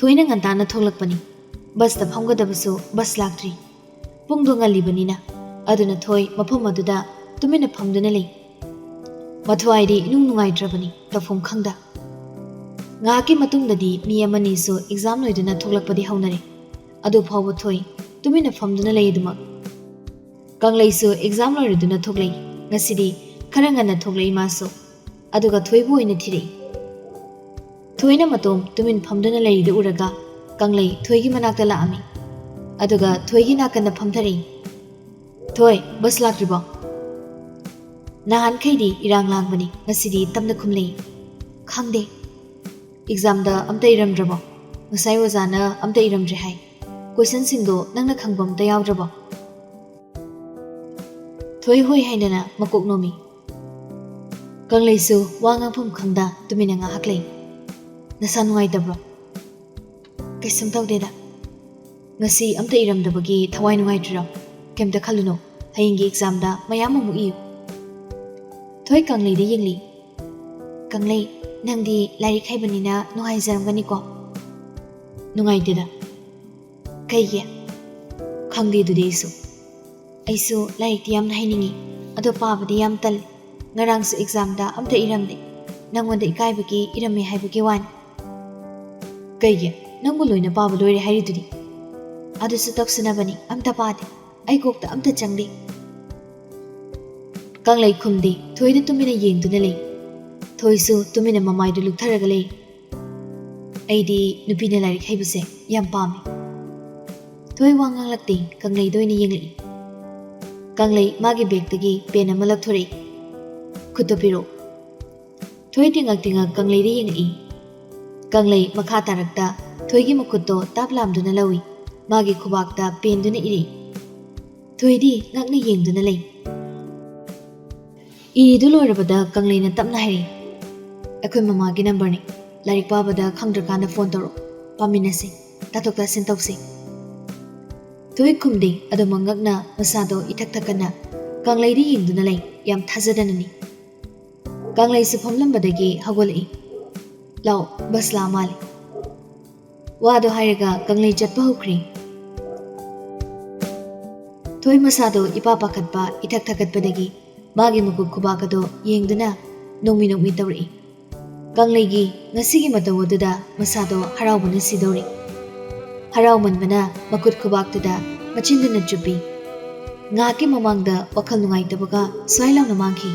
ꯊꯣꯏꯅ ꯉꯟꯇꯥꯅ ꯊꯣꯛꯂꯛꯄꯅꯤ꯫ ꯕꯁꯇ ꯐꯝꯒꯗꯕꯁꯨ ꯕꯁ ꯂꯥꯛꯇ꯭ꯔꯤ꯫ ꯄꯨꯡꯗꯣ ꯉꯜꯂꯤꯕꯅꯤꯅ꯫ ꯑꯗꯨꯅ ꯊꯣꯏ ꯃꯐꯝ ꯑꯗꯨꯗ ꯇꯨꯃꯤꯟꯅ ꯐꯝꯗꯨꯅ ꯂꯩ꯫ ꯃꯊ꯭ꯋꯥꯏꯗꯤ ꯏꯅꯨꯡ ꯅꯨꯡꯉꯥꯏꯇ꯭ꯔꯕꯅꯤ, ꯇꯧꯐꯝ ꯈꯪꯗ꯫ ꯉꯥꯏꯍꯥꯛꯀꯤ ꯃꯇꯨꯡꯗꯗꯤ ꯃꯤ ꯑꯃꯅꯤꯁꯨ ꯑꯦꯛꯖꯥꯝ ꯂꯣꯏꯗꯨꯅ ꯊꯣꯛꯂꯛꯄꯗꯤ ꯍꯧꯅꯔꯦ꯫ ꯑꯗꯨ ꯐꯥꯎꯕ ꯊꯣꯏ ꯇꯨꯃꯤꯟꯅ ꯐꯝꯗꯨꯅ ꯂꯩ ꯑꯗꯨꯃꯛ꯫ ꯀꯪꯂꯩꯁꯨ ꯑꯦꯛꯖꯥꯝ ꯂꯣꯏꯔꯗꯨꯅ ꯊꯣꯛꯂꯛꯏ꯫ ꯉꯁꯤꯗꯤ ꯈꯔ ꯉꯟꯅ ꯊꯣꯛꯂꯛꯏ ꯃꯥꯁꯨ꯫ ꯑꯗꯨꯒ ꯊꯣꯏꯕꯨ ꯑꯣꯏꯅ ꯊꯤꯔꯛꯏ꯫ ꯊꯣꯏꯅ ꯃꯇꯣꯝ ꯇꯨꯃꯤꯟ ꯐꯝꯗꯨꯅ ꯂꯩꯔꯤꯗꯨ ꯎꯔꯒ ꯀꯪꯂꯩ ꯊꯣꯏꯒꯤ ꯃꯅꯥꯛꯇ ꯂꯥꯛꯑꯝꯃꯤ꯫ ꯑꯗꯨꯒ ꯊꯣꯏꯒꯤ ꯅꯥꯀꯟꯗ ꯐꯝꯊꯔꯛꯏ꯫ "ꯊꯣꯏ, ꯕꯁ ꯂꯥꯛꯇ꯭ꯔꯤꯕꯣ?" "ꯅꯍꯥꯟꯈꯩꯗꯤ ꯏꯔꯥꯡ ꯂꯥꯡꯕꯅꯤ, ꯉꯁꯤꯗꯤ ꯇꯞꯅ ꯈꯨꯝꯂꯛꯏ꯫" "ꯈꯪꯗꯦ꯫" "ꯑꯦꯛꯖꯥꯝꯗ ꯑꯝꯇ ꯏꯔꯝꯗ꯭ꯔꯕꯣ? ꯉꯁꯥꯏ ꯑꯣꯖꯥꯅ ꯑꯝꯇ ꯏꯔꯝꯗ꯭ꯔꯦ ꯍꯥꯏ꯫ ꯀꯣꯏꯁꯟꯁꯤꯡꯗꯣ ꯅꯪꯅ ꯈꯪꯕ ꯑꯝꯇ ꯌꯥꯎꯗ꯭ꯔꯕꯣ?" ꯊꯣꯏ ꯍꯣꯏ ꯍꯥꯏꯅꯅ ꯃꯀꯣꯛ ꯅꯣꯝꯃꯤ꯫ ꯀꯪꯂꯩꯁꯨ ꯋꯥ ꯉꯥꯡꯐꯝ ꯈꯪꯗ ꯇꯨꯃꯤꯟꯅ ꯉꯥꯏꯍꯥꯛ ꯂꯩ꯫ "ꯅꯁꯥ ꯅꯨꯡꯉꯥꯏꯇꯕ꯭ꯔꯣ?" "ꯀꯩꯁꯨꯝ ꯇꯧꯗꯦꯗ꯫ ꯉꯁꯤ ꯑꯝꯇ ꯏꯔꯝꯗꯕꯒꯤ ꯊꯋꯥꯏ ꯅꯨꯡꯉꯥꯏꯇ꯭ꯔꯤꯔꯣ? ꯀꯩꯝꯇ ꯈꯜꯂꯨꯅꯨ, ꯍꯌꯦꯡꯒꯤ ꯑꯦꯛꯖꯥꯝꯗ ꯃꯌꯥꯝ ꯑꯃꯨꯛ ꯏꯌꯨ꯫" ꯊꯣꯏ ꯀꯪꯂꯩꯗ ꯌꯦꯡꯂꯤ꯫ "ꯀꯪꯂꯩ, ꯅꯪꯗꯤ ꯂꯥꯏꯔꯤꯛ ꯍꯩꯕꯅꯤꯅ ꯅꯨꯡꯉꯥꯏꯖꯔꯝꯒꯅꯤꯀꯣ?" "ꯅꯨꯡꯉꯥꯏꯇꯦꯗ꯫" "ꯀꯩꯒꯤ?" "ꯈꯪꯗꯦ ꯑꯗꯨꯗꯤ ꯑꯩꯁꯨ꯫ ꯑꯩꯁꯨ ꯂꯥꯏꯔꯤꯛꯇꯤ ꯌꯥꯝꯅ ꯍꯩꯅꯤꯡꯉꯤ, ꯑꯗꯣ ꯄꯥꯕꯗꯤ ꯌꯥꯝ ꯇꯜꯂꯤ꯫ ꯉꯔꯥꯡꯁꯨ ꯑꯦꯛꯖꯥꯝꯗ ꯑꯝꯇ ꯏꯔꯝꯗꯦ꯫ ꯅꯪꯉꯣꯟꯗ ꯏꯀꯥꯏꯕꯒꯤ ꯏꯔꯝꯃꯦ ꯍꯥꯏꯕꯒꯤ ꯋꯥꯅꯤ꯫" "ꯀꯩꯒꯤ? ꯅꯪꯕꯨ ꯂꯣꯏꯅ ꯄꯥꯕ ꯂꯣꯏꯔꯦ ꯍꯥꯏꯔꯤꯗꯨꯗꯤ?" "ꯑꯗꯨꯁꯨ ꯇꯧꯁꯤꯟꯅꯕꯅꯤ, ꯑꯝꯇ ꯄꯥꯗꯦ꯫ ꯑꯩ ꯀꯣꯛꯇ ꯑꯝꯇ ꯆꯪꯗꯦ꯫" ꯀꯪꯂꯩ ꯈꯨꯝꯗꯦ, ꯊꯣꯏꯗ ꯇꯨꯃꯤꯟꯅ ꯌꯦꯡꯗꯨꯅ ꯂꯩ꯫ ꯊꯣꯏꯁꯨ ꯇꯨꯃꯤꯟꯅ ꯃꯃꯥꯏꯗꯨ ꯂꯨꯛꯊꯔꯒ ꯂꯩ꯫ "ꯑꯩꯗꯤ ꯅꯨꯄꯤꯅ ꯂꯥꯏꯔꯤꯛ ꯍꯩꯕꯁꯦ ꯌꯥꯝ ꯄꯥꯝꯃꯤ꯫" ꯊꯣꯏ ꯋꯥ ꯉꯥꯡꯂꯛꯇꯦ, ꯀꯪꯂꯩꯗ ꯑꯣꯏꯅ ꯌꯦꯡꯂꯛꯏ꯫ ꯀꯪꯂꯩ ꯃꯥꯒꯤ ꯕꯦꯒꯇꯒꯤ ꯄꯦꯟ ꯑꯃ ꯂꯧꯊꯣꯔꯛꯏ꯫ "ꯈꯨꯠꯇꯣ ꯄꯤꯔꯛꯎ꯫" ꯊꯣꯏ ꯇꯤꯡꯉꯛ ꯇꯤꯡꯉꯛ ꯀꯪꯂꯩꯗ ꯌꯦꯡꯉꯛꯏ꯫ ꯀꯪꯂꯩ ꯃꯈꯥ ꯇꯥꯔꯛꯇ ꯊꯣꯏꯒꯤ ꯃꯈꯨꯠꯇꯣ ꯇꯥꯞ ꯂꯥꯝꯗꯨꯅ ꯂꯧꯏ꯫ ꯃꯥꯒꯤ ꯈꯨꯕꯥꯛꯇ ꯄꯦꯟꯗꯨꯅ ꯏꯔꯛꯏ꯫ ꯊꯣꯏꯗꯤ ꯉꯛꯅ ꯌꯦꯡꯗꯨꯅ ꯂꯩ꯫ ꯏꯔꯤꯗꯨ ꯂꯣꯏꯔꯕꯗ ꯀꯪꯂꯩꯅ ꯇꯞꯅ ꯍꯥꯏꯔꯛꯏ, "ꯑꯩꯈꯣꯏ ꯃꯃꯥꯒꯤ ꯅꯝꯕꯔꯅꯤ꯫ ꯂꯥꯏꯔꯤꯛ ꯄꯥꯕꯗ ꯈꯪꯗ꯭ꯔꯀꯥꯟꯗ ꯐꯣꯟ ꯇꯧꯔꯛꯑꯣ꯫ ꯄꯥꯃꯤꯟꯅꯁꯤ꯫ ꯇꯥꯊꯣꯛ ꯇꯥꯁꯤꯟ ꯇꯧꯁꯤ꯫" ꯊꯣꯏ ꯈꯨꯝꯗꯦ꯫ ꯑꯗꯨꯃꯛ ꯉꯛꯅ ꯃꯁꯥꯗꯣ ꯏꯊꯛ ꯊꯛꯀꯠꯅ ꯀꯪꯂꯩꯗ ꯌꯦꯡꯗꯨꯅ ꯂꯩ꯫ ꯌꯥꯝ ꯊꯥꯖꯗꯅꯅꯤ꯫ ꯀꯪꯂꯩꯁꯨ ꯐꯝꯂꯝꯕꯗꯒꯤ ꯍꯧꯒꯠꯂꯛꯏ꯫ "ꯂꯥꯛꯑꯣ, ꯕꯁ ꯂꯥꯛꯑ ꯃꯥꯜꯂꯦ꯫" ꯋꯥꯗꯣ ꯍꯥꯏꯔꯒ ꯀꯪꯂꯩ ꯆꯠꯄ ꯍꯧꯈ꯭ꯔꯦ꯫ ꯊꯣꯏ ꯃꯁꯥꯗꯣ ꯏꯄꯥ ꯄꯥꯈꯠꯄ, ꯏꯊꯛ ꯊꯛꯀꯠꯄꯗꯒꯤ ꯃꯥꯒꯤ ꯃꯀꯨꯞ ꯈꯨꯕꯥꯛ ꯑꯗꯣ ꯌꯦꯡꯗꯨꯅ ꯅꯣꯡꯃꯤ ꯅꯣꯡꯃꯤ ꯇꯧꯔꯛꯏ꯫ ꯀꯪꯂꯩꯒꯤ ꯉꯁꯤꯒꯤ ꯃꯇꯧ ꯑꯗꯨꯗ ꯃꯁꯥꯗꯣ ꯍꯔꯥꯎꯕꯅ ꯁꯤꯗꯧꯔꯤ꯫ ꯍꯔꯥꯎꯃꯟꯕꯅ ꯃꯈꯨꯠ ꯈꯨꯕꯥꯛꯇꯨꯗ ꯃꯆꯤꯟꯗꯨꯅ ꯆꯨꯞꯄꯤ꯫ ꯉꯥꯏꯍꯥꯛꯀꯤ ꯃꯃꯥꯡꯗ ꯋꯥꯈꯜ ꯅꯨꯡꯉꯥꯏꯇꯕꯒ ꯁ꯭ꯋꯥꯏ ꯂꯥꯎꯅ ꯃꯥꯡꯈꯤ꯫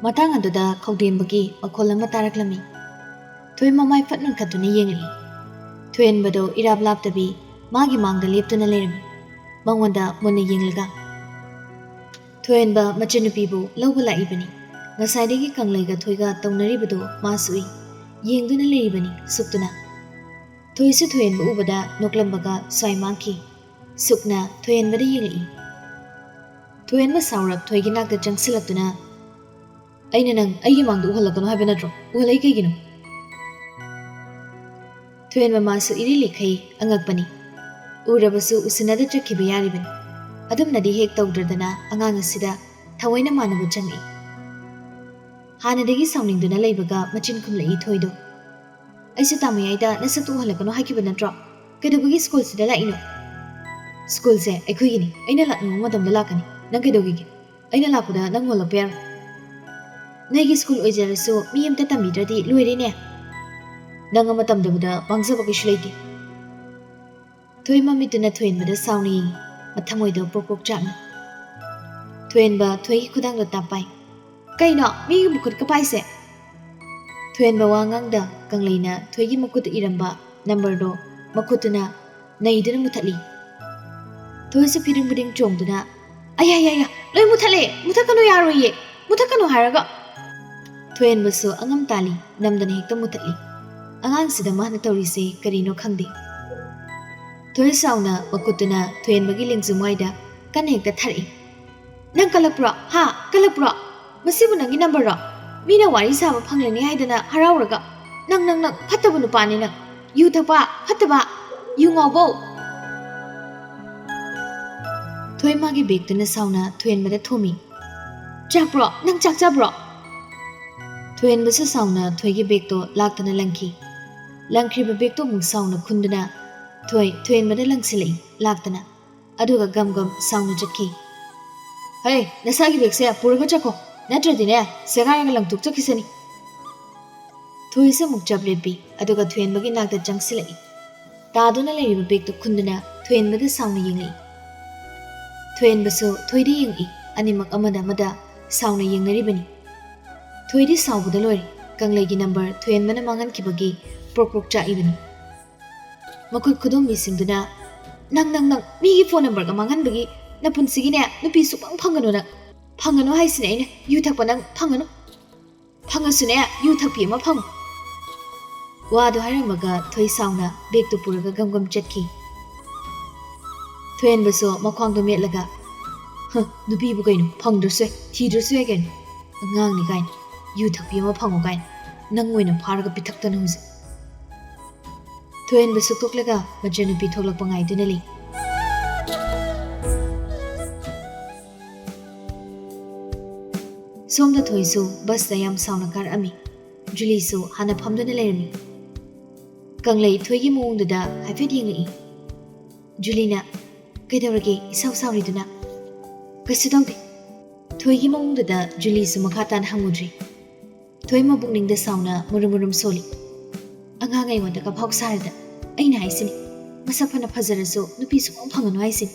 ꯃꯇꯥꯡ ꯑꯗꯨꯗ ꯈꯧꯗꯦꯝꯕꯒꯤ ꯃꯈꯣꯜ ꯑꯃ ꯇꯥꯔꯛꯂꯝꯃꯤ꯫ ꯊꯣꯏ ꯃꯃꯥꯏ ꯐꯠ ꯅꯣꯟꯈꯠꯇꯨꯅ ꯌꯦꯡꯂꯛꯏ꯫ ꯊꯣꯏꯍꯦꯟꯕꯗꯣ ꯏꯔꯥꯞ ꯂꯥꯞꯇꯕꯤ ꯃꯥꯒꯤ ꯃꯥꯡꯗ ꯂꯦꯞꯇꯨꯅ ꯂꯩꯔꯝꯃꯤ꯫ ꯃꯉꯣꯟꯗ ꯃꯨꯟꯅ ꯌꯦꯡꯂꯒ, "ꯊꯣꯏꯍꯦꯟꯕ ꯃꯆꯟꯅꯨꯄꯤꯕꯨ ꯂꯧꯕ ꯂꯥꯛꯏꯕꯅꯤ꯫ ꯉꯁꯥꯏꯗꯒꯤ ꯀꯪꯂꯩꯒ ꯊꯣꯏꯒ ꯇꯧꯅꯔꯤꯕꯗꯨ ꯃꯥꯁꯨ ꯎꯏ꯫ ꯌꯦꯡꯗꯨꯅ ꯂꯩꯔꯤꯕꯅꯤ ꯁꯨꯛꯇꯨꯅ꯫" ꯊꯣꯏꯁꯨ ꯊꯣꯏꯍꯦꯟꯕ ꯎꯕꯗ ꯅꯣꯛꯂꯝꯕꯒ ꯁ꯭ꯋꯥꯏ ꯃꯥꯡꯈꯤ꯫ ꯁꯨꯛꯅ ꯊꯣꯏꯍꯦꯟꯕꯗ ꯌꯦꯡꯂꯛꯏ꯫ ꯊꯣꯏꯍꯦꯟꯕ ꯁꯥꯎꯔꯞ ꯊꯣꯏꯒꯤ ꯅꯥꯛꯇ ꯆꯪꯁꯤꯜꯂꯛꯇꯨꯅ, "ꯑꯩꯅ ꯅꯪ ꯑꯩꯒꯤ ꯃꯥꯡꯗ ꯎꯍꯜꯂꯛꯀꯅꯨ ꯍꯥꯏꯕ ꯅꯠꯇ꯭ꯔꯣ? ꯎꯍꯜꯂꯛꯏ ꯀꯩꯒꯤꯅꯣ?" ꯊꯣꯏꯍꯦꯟꯕ ꯃꯥꯁꯨ ꯏꯔꯤ ꯂꯤꯈꯩ ꯑꯉꯛꯄꯅꯤ꯫ ꯎꯔꯕꯁꯨ ꯎꯁꯤꯟꯅꯗ ꯆꯠꯈꯤꯕ ꯌꯥꯔꯤꯕꯅꯤ꯫ ꯑꯗꯨꯝꯅꯗꯤ ꯍꯦꯛ ꯇꯧꯗ꯭ꯔꯗꯅ ꯑꯉꯥꯡ ꯑꯁꯤꯗ ꯊꯑꯣꯏꯅ ꯃꯥꯟꯅꯕ ꯆꯪꯉꯛꯏ꯫ ꯍꯥꯟꯅꯗꯒꯤ ꯁꯥꯎꯅꯤꯡꯗꯨꯅ ꯂꯩꯕꯒ ꯃꯆꯤꯟ ꯈꯨꯝꯂꯛꯏ ꯊꯣꯏꯗꯣ꯫ "ꯑꯩꯁꯨ ꯇꯥꯃꯌꯥꯏꯗ ꯅꯁꯛꯇꯨ ꯎꯍꯜꯂꯛꯀꯅꯨ ꯍꯥꯏꯈꯤꯕ ꯅꯠꯇ꯭ꯔꯣ? ꯀꯩꯗꯧꯕꯒꯤ ꯁ꯭ꯀꯨꯜꯁꯤꯗ ꯂꯥꯛꯏꯅꯣ?" "ꯁ꯭ꯀꯨꯜꯁꯦ ꯑꯩꯈꯣꯏꯒꯤꯅꯤ꯫ ꯑꯩꯅ ꯂꯥꯛꯅꯤꯡꯕ ꯃꯇꯝꯗ ꯂꯥꯛꯀꯅꯤ꯫ ꯅꯪ ꯀꯩꯗꯧꯈꯤꯒꯦ? ꯑꯩꯅ ꯂꯥꯛꯄꯗ ꯅꯪ ꯍꯣꯜꯂꯛꯄ ꯌꯥꯔꯣꯏ꯫ ꯅꯣꯏꯒꯤ ꯁ꯭ꯀꯨꯜ ꯑꯣꯏꯖꯔꯁꯨ ꯃꯤ ꯑꯝꯇ ꯇꯝꯕꯤꯗ꯭ꯔꯗꯤ ꯂꯣꯏꯔꯦꯅꯦ꯫ ꯅꯪ ꯑꯃ ꯇꯝꯗꯕꯗ ꯃꯥꯡꯖꯕ ꯀꯩꯁꯨ ꯂꯩꯇꯦ꯫" ꯊꯣꯏ ꯃꯃꯤꯠꯇꯨꯅ ꯊꯣꯏꯍꯦꯟꯕꯗ ꯁꯥꯎꯅ ꯌꯦꯡꯉꯤ꯫ ꯃꯊꯃꯣꯏꯗꯣ ꯄ꯭ꯔꯣꯛ ꯄ꯭ꯔꯣꯛ ꯆꯥꯛꯅ꯫ ꯊꯣꯏꯍꯦꯟꯕ ꯊꯣꯏꯒꯤ ꯈꯨꯗꯥꯡꯗ ꯇꯥꯞ ꯄꯥꯏ꯫ "ꯀꯩꯅꯣ ꯃꯤꯒꯤ ꯃꯈꯨꯠꯀ ꯄꯥꯏꯁꯦ?" ꯊꯣꯏꯍꯦꯟꯕ ꯋꯥ ꯉꯥꯡꯗ ꯀꯪꯂꯩꯅ ꯊꯣꯏꯒꯤ ꯃꯈꯨꯠꯇ ꯏꯔꯝꯕ ꯅꯝꯕꯔꯗꯣ ꯃꯈꯨꯠꯇꯨꯅ ꯅꯩꯗꯨꯅ ꯃꯨꯊꯠꯂꯤ꯫ ꯊꯣꯏꯁꯨ ꯐꯤꯗꯤꯡ ꯐꯤꯗꯤꯡ ꯆꯣꯡꯗꯨꯅ, "ꯑꯌꯥ, ꯌꯥ, ꯌꯥ, ꯂꯣꯏ ꯃꯨꯊꯠꯂꯦ! ꯃꯨꯊꯠꯀꯅꯨ, ꯌꯥꯔꯣꯏꯌꯦ! ꯃꯨꯊꯠꯀꯅꯨ ꯍꯥꯏꯔꯒ!" ꯊꯣꯏꯍꯦꯟꯕꯁꯨ ꯑꯉꯝ ꯇꯥꯜꯂꯤ, ꯅꯝꯗꯅ ꯍꯦꯛꯇ ꯃꯨꯊꯠꯂꯤ꯫ ꯑꯉꯥꯡꯁꯤꯗ ꯃꯥꯅ ꯇꯧꯔꯤꯁꯦ ꯀꯔꯤꯅꯣ ꯈꯪꯗꯦ꯫ ꯊꯣꯏ ꯁꯥꯎꯅ ꯃꯈꯨꯠꯇꯨꯅ ꯊꯣꯏꯍꯦꯟꯕꯒꯤ ꯂꯦꯡꯖꯨꯝ ꯋꯥꯏꯗ ꯀꯟꯅ ꯍꯦꯛꯇ ꯊꯥꯔꯛꯏ꯫ "ꯅꯪ ꯀꯜꯂꯛꯄ꯭ꯔꯣ? ꯍꯥ? ꯀꯜꯂꯛꯄ꯭ꯔꯣ? ꯃꯁꯤꯕꯨ ꯅꯪꯒꯤ ꯅꯝꯕꯔꯔꯣ? ꯃꯤꯅ ꯋꯥꯔꯤ ꯁꯥꯕ ꯐꯪꯂꯅꯤ ꯍꯥꯏꯗꯅ ꯍꯔꯥꯎꯔꯒ꯫ ꯅꯪ, ꯅꯪ, ꯅꯪ, ꯐꯠꯇꯕ ꯅꯨꯄꯥꯅꯤ ꯅꯪ꯫ ꯌꯨ ꯊꯛꯄ, ꯐꯠꯇꯕ, ꯌꯨ ꯉꯥꯎꯕꯧ!" ꯊꯣꯏ ꯃꯥꯒꯤ ꯕꯦꯒꯇꯨꯅ ꯁꯥꯎꯅ ꯊꯣꯏꯍꯦꯟꯕꯗ ꯊꯣꯝꯃꯤ꯫ "ꯆꯥꯛꯄ꯭ꯔꯣ? ꯅꯪ ꯆꯥꯛ ꯆꯥꯕ꯭ꯔꯣ?" ꯊꯣꯏꯍꯦꯟꯕꯁꯨ ꯁꯥꯎꯅ ꯊꯣꯏꯒꯤ ꯕꯦꯒꯇꯣ ꯂꯥꯛꯇꯅ ꯂꯪꯈꯤ꯫ ꯂꯪꯈ꯭ꯔꯤꯕ ꯕꯦꯒꯇꯣ ꯑꯃꯨꯛ ꯁꯥꯎꯅ ꯈꯨꯟꯗꯨꯅ ꯊꯣꯏ ꯊꯣꯏꯍꯦꯟꯕꯗ ꯂꯪꯁꯤꯜꯂꯛꯏ ꯂꯥꯛꯇꯅ꯫ ꯑꯗꯨꯒ ꯒꯝ ꯒꯝ ꯁꯥꯎꯅ ꯆꯠꯈꯤ꯫ "ꯍꯦ, ꯅꯁꯥꯒꯤ ꯕꯦꯒꯁꯦ ꯄꯨꯔꯒ ꯆꯠꯈꯣ, ꯅꯠꯇ꯭ꯔꯗꯤꯅꯦ ꯁꯦꯒꯥꯏꯔꯒ ꯂꯪꯊꯣꯛꯆꯈꯤꯁꯅꯤ!" ꯊꯣꯏꯁꯨ ꯑꯃꯨꯛ ꯆꯞ ꯂꯦꯞꯄꯤ, ꯑꯗꯨꯒ ꯊꯣꯏꯍꯦꯟꯕꯒꯤ ꯅꯥꯛꯇ ꯆꯪꯁꯤꯜꯂꯛꯏ꯫ ꯇꯥꯗꯨꯅ ꯂꯩꯔꯤꯕ ꯕꯦꯒꯇꯨ ꯈꯨꯟꯗꯨꯅ ꯊꯣꯏꯍꯦꯟꯕꯗ ꯁꯥꯎꯅ ꯌꯦꯡꯂꯛꯏ꯫ ꯊꯣꯏꯍꯦꯟꯕꯁꯨ ꯊꯣꯏꯗ ꯌꯦꯡꯂꯛꯏ, ꯑꯅꯤꯃꯛ ꯑꯃꯅ ꯑꯃꯗ ꯁꯥꯎꯅ ꯌꯦꯡꯅꯔꯤꯕꯅꯤ꯫ ꯊꯣꯏꯗꯤ ꯁꯥꯎꯕꯗ ꯂꯣꯏꯔꯦ, ꯀꯪꯂꯩꯒꯤ ꯅꯝꯕꯔ ꯊꯣꯏꯍꯦꯟꯕꯅ ꯃꯥꯡꯍꯟꯈꯤꯕꯒꯤ ꯄ꯭ꯔꯣꯛ ꯄ꯭ꯔꯣꯛ ꯆꯥꯛꯏꯕꯅꯤ꯫ ꯃꯈꯨꯠ ꯈꯨꯗꯣꯝꯕꯤꯁꯤꯡꯗꯨꯅ, "ꯅꯪ, ꯅꯪ, ꯅꯪ, ꯃꯤꯒꯤ ꯐꯣꯟ ꯅꯝꯕꯔꯒ ꯃꯥꯡꯍꯟꯕꯒꯤ ꯅꯄꯨꯟꯁꯤꯒꯤꯅꯦ ꯅꯨꯄꯤ ꯁꯨꯛꯐꯪ ꯐꯪꯒꯅꯨ ꯅꯪ꯫ ꯐꯪꯒꯅꯨ ꯍꯥꯏꯁꯤꯅꯦ ꯑꯩꯅ, ꯌꯨ ꯊꯛꯄ ꯅꯪ ꯐꯪꯒꯅꯨ꯫ ꯐꯪꯉꯁꯨꯅꯦ ꯌꯨ ꯊꯛꯄꯤ ꯑꯃ ꯐꯪꯉꯨ!" ꯋꯥꯗꯨ ꯍꯥꯏꯔꯝꯃꯒ ꯊꯣꯏ ꯁꯥꯎꯅ ꯕꯦꯒꯇꯨ ꯄꯨꯔꯒ ꯒꯝ ꯒꯝ ꯆꯠꯈꯤ꯫ ꯊꯣꯏꯍꯦꯟꯕꯁꯨ ꯃꯈ꯭ꯋꯥꯡꯗꯣ ꯃꯦꯠꯂꯒ, "ꯍ, ꯅꯨꯄꯤꯕꯨ ꯀꯩꯅꯣ, ꯐꯪꯗ꯭ꯔꯁꯨ ꯌꯥꯏ, ꯊꯤꯗ꯭ꯔꯁꯨ ꯌꯥꯏ ꯀꯩꯅꯣ꯫ ꯑꯉꯥꯡꯅꯤ ꯀꯥꯏꯅ, ꯌꯨ ꯊꯛꯄꯤ ꯑꯃ ꯐꯪꯉꯨ ꯀꯥꯏꯅ, ꯅꯪ ꯑꯣꯏꯅ ꯐꯥꯔꯒ ꯄꯤꯊꯛꯇꯅ ꯍꯧꯖꯤꯛ!" ꯊꯣꯏꯍꯦꯟꯕ ꯁꯨꯛꯇꯣꯛꯂꯒ ꯃꯆꯟꯅꯨꯄꯤ ꯊꯣꯛꯂꯛꯄ ꯉꯥꯏꯗꯨꯅ ꯂꯩ꯫ ꯁꯣꯝꯗ ꯊꯣꯏꯁꯨ ꯕꯁꯇ ꯌꯥꯝ ꯁꯥꯎꯅ ꯀꯥꯔꯛꯑꯝꯃꯤ꯫ ꯖꯨꯂꯤꯁꯨ ꯍꯥꯟꯅ ꯐꯝꯗꯨꯅ ꯂꯩꯔꯝꯃꯤ꯫ ꯀꯪꯂꯩ ꯊꯣꯏꯒꯤ ꯃꯑꯣꯡꯗꯨꯗ ꯍꯥꯏꯐꯦꯠ ꯌꯦꯡꯂꯛꯏ꯫ ꯖꯨꯂꯤꯅ, "ꯀꯩꯗꯧꯔꯒꯦ ꯏꯁꯥꯎ ꯁꯥꯎꯔꯤꯗꯨꯅ?" "ꯀꯩꯁꯨ ꯇꯧꯗꯦ꯫" ꯊꯣꯏꯒꯤ ꯃꯑꯣꯡꯗꯨꯗ ꯖꯨꯂꯤꯁꯨ ꯃꯈꯥ ꯇꯥꯅ ꯍꯪꯉꯨꯗ꯭ꯔꯤ꯫ ꯊꯣꯏ ꯃꯕꯨꯛꯅꯤꯡꯗ ꯁꯥꯎꯅ ꯃꯨꯔꯨꯝ ꯃꯨꯔꯨꯝ ꯁꯣꯜꯂꯤ꯫ "ꯑꯉꯥꯡ ꯑꯩꯉꯣꯟꯗ ꯀꯐꯥꯎ ꯁꯥꯔꯗ ꯑꯩꯅ ꯍꯥꯏꯁꯤꯅꯤ, ꯃꯁꯛ ꯐꯅ ꯐꯖꯔꯁꯨ ꯅꯨꯄꯤ ꯁꯨꯛꯐꯪ ꯐꯪꯒꯅꯨ ꯍꯥꯏꯁꯤꯅꯤ,